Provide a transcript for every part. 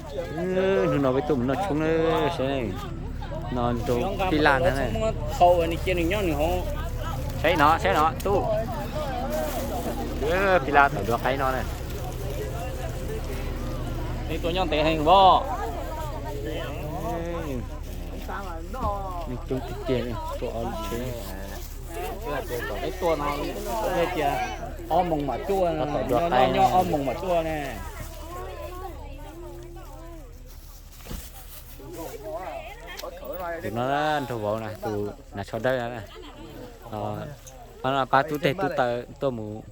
Hnub no peb tuaj mus noj tshoob na, saib no nrog tij laug ntag na. Saib no, saib no tub. Tij laug tom dua qaib no na. Tuaj nyob ntev heev os. Neeg coob tiag tiag, tuaj ob lub tsheb. Peb tuaj no, tias ob moos mam tuaj, nyob ob moos mam tuaj ne. Tus no nraug vauv na, tus hnav tsho dawb na. Pab tub teg tub taw tuaj mus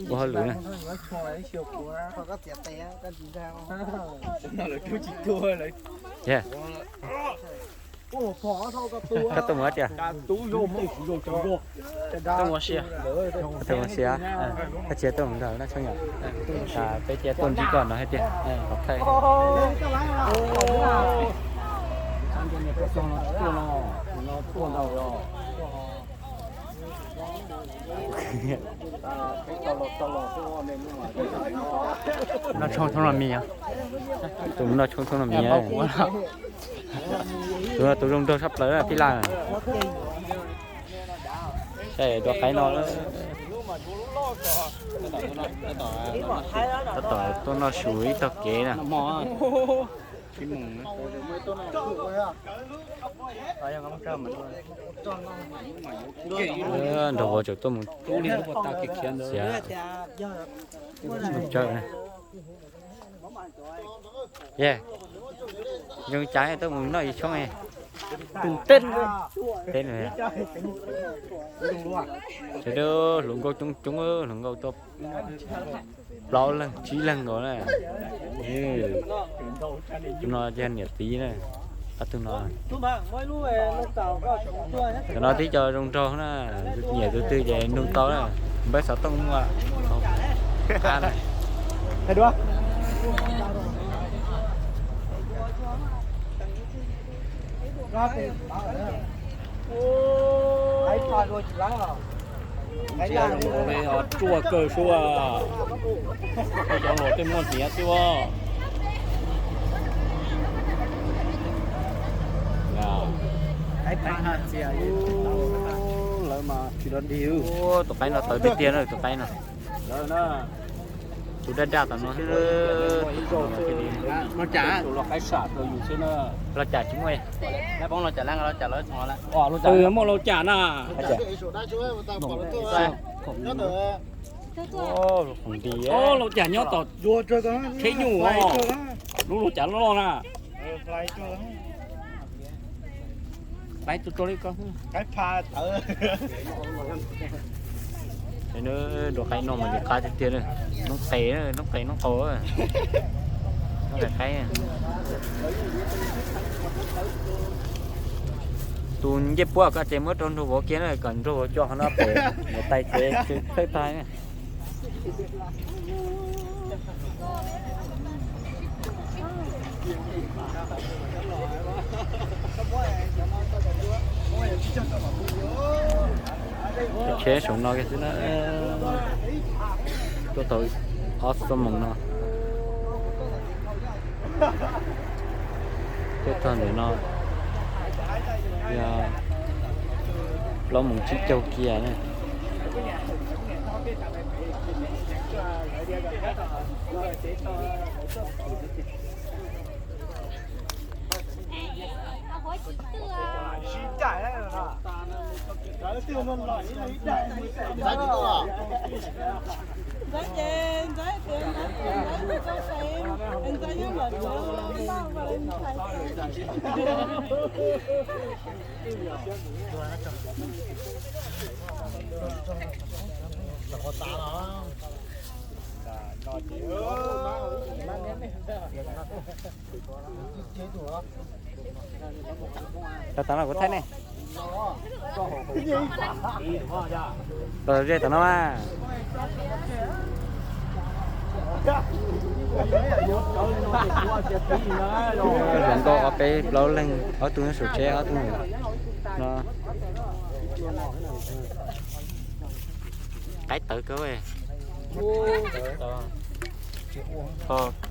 ua hauj lwm na. Koj tuaj mus tias, tuaj mus sia, koj tsis tuaj mus nrog noj tshoob yom? Peb cia tuaj ntsib koj no thiab tiag. Noj tshoob thoob no mis, tus noj tshoob thoob no mis. Tus no tus zoo nraug tshaj plaws tij laug. Saib dua qaib no. Tab tom tuaj noj su ib tog kev na. Nraug vauv tseem tuaj mus txiav tsawb. Zoo cas tuaj mus noj yus tshoob. Teb, sawv daws hluas nkauj coob coob, hluas nkauj tuaj plaub leeg tsib leeg nkaus na. Tus no yog niam txiv na, ob tug no. Cov no tib co zoo nraug na, nyiam tus twg ces nug tau na. Npawb xov tooj muaj qab na. Tsuaj kawg suab, cov hluas tej muaj ntiav xwb. Lawv mas tsis dog dig. Tus qaib no tawv tiag tiag na, tus qaib no. Tus daj daj tom no. Los cas tsis muaj. Muaj los cas na. Khoom nti. Los cas nyob tom tsheb nyuj os. Lub los cas loj na. Qaib tu rau li ko. Dua qaib no mas nws qab tiag tiag, noob qes, noob qes noob qaus, noob qes qaib. Tus ncej puab ko ces muab rau nraug vauv kiag na, kom nraug vauv coj qhov no pem niam tais tsev txhawb tag. Tsheb saum no kiag xwb na. Tuaj tau ob xuab moos no. Tuaj txog ntawm no yog plaub moos tsib caug kiag na. Rau tom no kuv thaij nej. Los ze tom no mas. Hluas nkauj ob peb plaub leeg, ob tug nyob saum tsheb, ob tug no. Qaib tawv kawg. Ho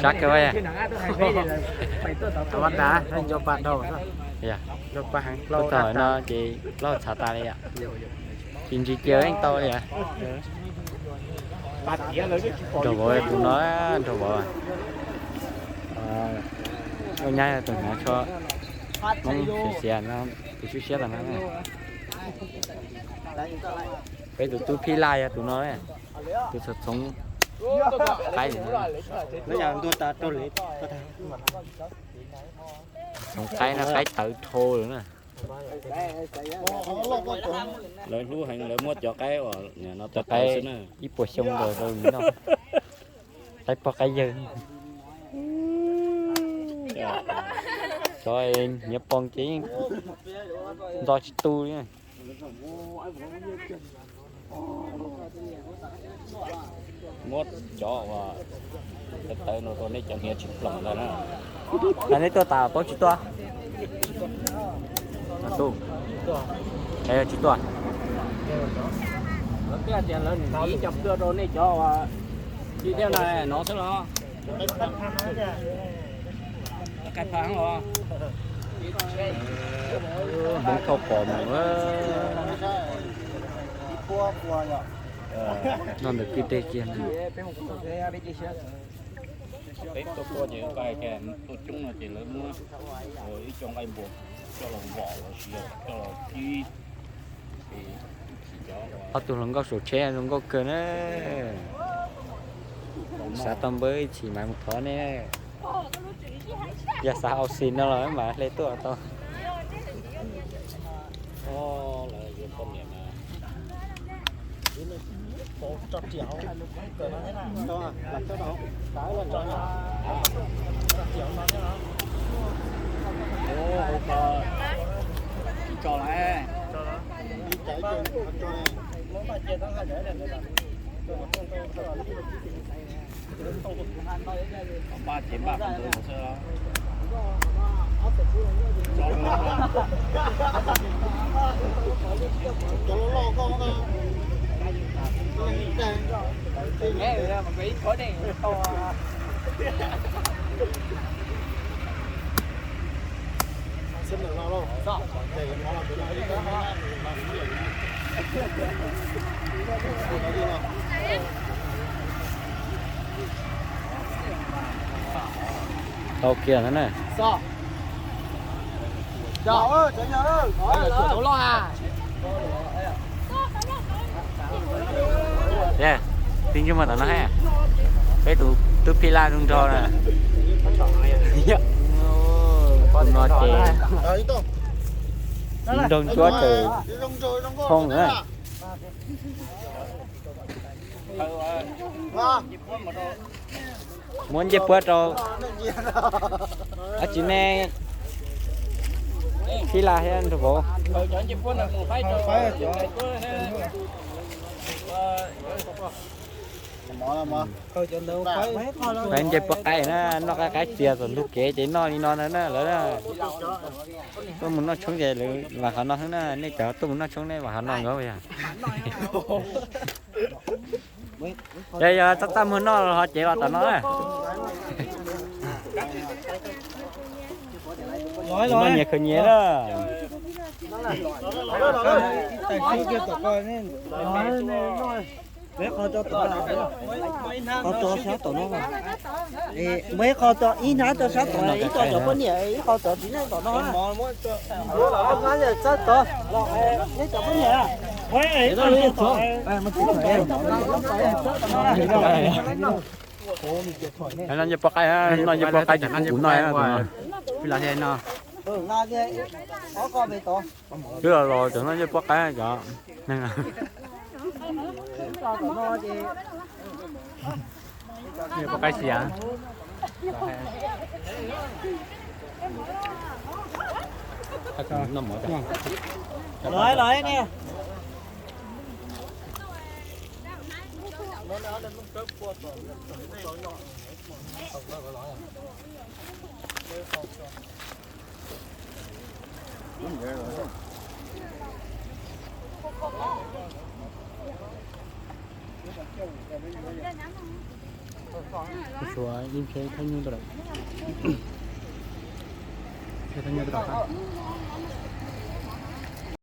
Sab kawg. Tab tab nco pa dhau. Tab tom no ces plaub txhav tas li yom. Tsis ntsis cia yeej tau li yom. Nraug vauv tus no, nraug vauv. Ua nyab tus hnav tsho Hmoob xiav xiav no, tus siab siab tas no. Peb tus tub phij laj yog tus no, tus txhoov qaib. Txhoov qaib no qaib tawv dhau lawm na. Lawv hlub heev, lawv muab cov qaib uas no cov qaib ib puas xyoo ntawd rau noj. Qaib pog qaib yawg. Cov hniav poo ces yeej nto tsis tu li. Muab cov uas tawv no rau nej cov hniav tsis ploom ntawd na. Neb tuaj tas paub tsis tuaj? Tsis tuaj. Lawv twb hais tias lawv ib co tuaj rau nej cov uas video no xwb los. Hmoob thauj pom mus. Noj ntawm kwj deg kiag na. Peb tuaj tuaj ces tuaj coob no ces lawv muab ib co nqaij npua coj los vom los sis coj los kib. Ob tug hluas nkauj saum tsheb zoo nkauj kawg na. Xav tau npawb ib chim mas mus thov ne. Yog xav au xis no los mam hle tuaj tau. Tau kiag na. Tij ntsej muag tom no hab, peb tus tub phij laj nrog na. Tus no ces Nroog Ntsuab tawm thoob na. Muab ncej puab rau dab tsi ne? Phij Laj thiab Nraug Vauv. Faib ncej puab qaib na, noj qaib qaib txias tom ntug kev ces noj li no na lawv na. Tuaj mus noj tshoob ces lawv vam qhov no xwb na, nej cov tuaj mus noj tshoob nej vam qhov no nkawd yog. Yog yog txaj txaj muag noj los ho cev los tom no na. Noj nyias khaws nyias na. Muaj ib qho tso, ib hnab tso sab tom no, ib qho tso ib hnab tso sab tom, ib qho tso poj niam, ib qho tso txiv neej tom no. Noj ncej puab qaib, noj ncej puab qaib ces kuv noj no. Twb los los cov noj ncej puab qaib cov neeg. Ncej puab qaib xias. Los los ne. Suav ib nrhiav thaj nyuj rau, nrhiav thaj nyuj rau qab.